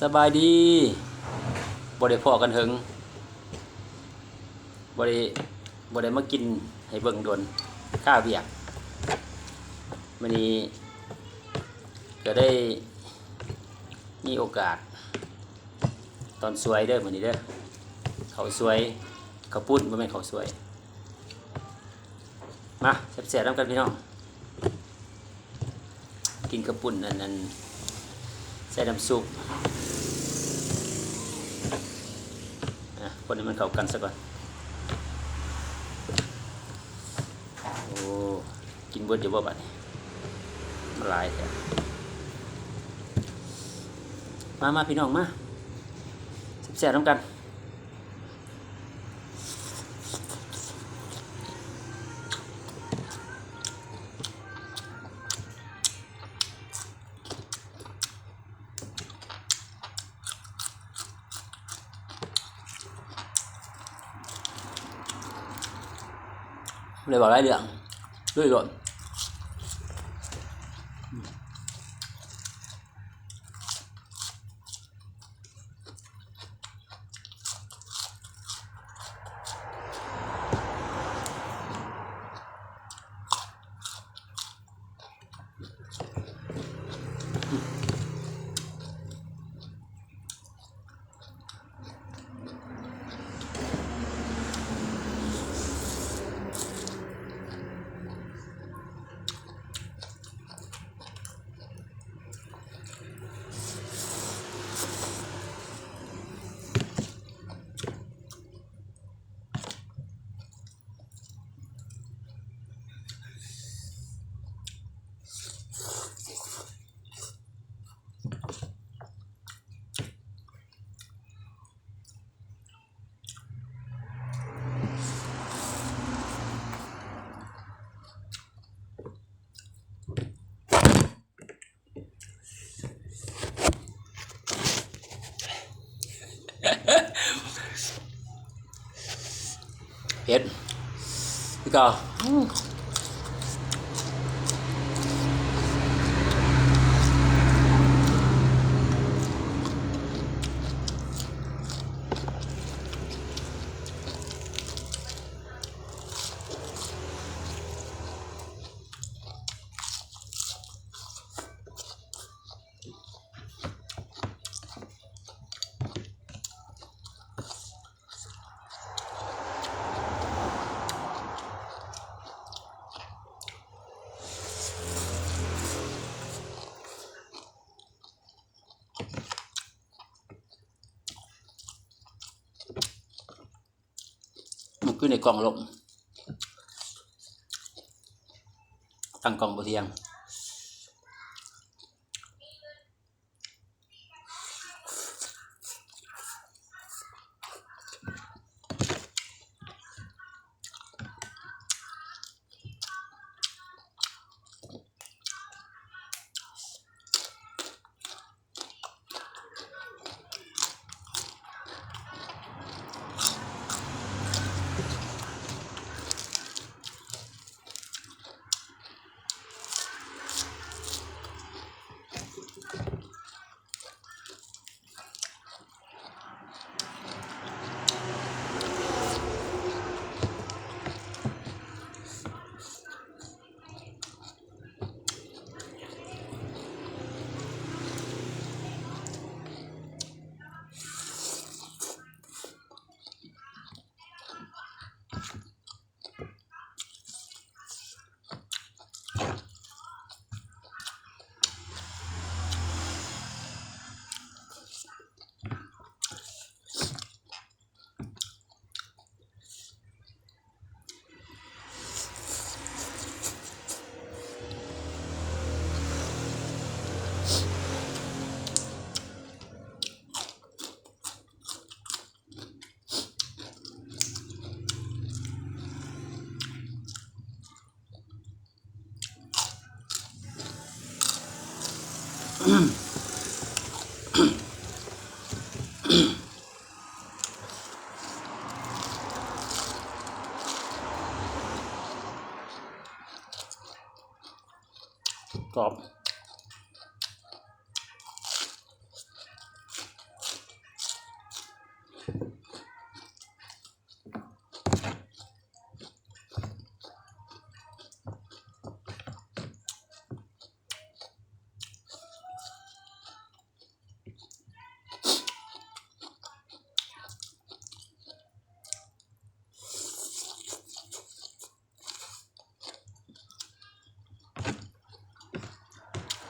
ສະບາຍດີ ບໍ່ໄດ້ພໍ້ກັນເຫິງ ບໍ່ໄດ້ ບໍ່ໄດ້ມາກິນໃຫ້ເບິ່ງດົນ ຄາວຽກ. ມື້ນີ້ກະໄດ້ມີໂອກາດ ຕອນສວຍເດີ ມື້ນີ້ເດີ ເຂົ້າສວຍ ເຂົ້າປຸ້ນ ບໍ່ແມ່ນເຂົ້າສວຍ. ມາແຊບໆນຳກັນພີ່ນ້ອງ ກິນເຂົ້າປຸ້ນອັນນັ້ນ ໃສ່ນ້ຳຊຸບ. ອ່ະ ຄົນໃຫ້ມັນເຂົ້າກັນຊະກ່ອນ. ໂອ້ ກິນເບິດຢູ່ບໍ່ບາດນີ້ ມັນຫຼາຍແທ້. ມາ ມາ ພີ່ນ້ອງ ມາ ແຊບໆນຳກັນ. ບໍ່ໄດ້ເວົ້າຫຼາຍເລື່ອງ ລຸຍໂລດ. ເຜັດຄືເກົ່າ. ມື້ຄືນໃນກ້ອງລົງ ຕັ້ງກ້ອງບໍ່ທ່ຽງ.ອືມ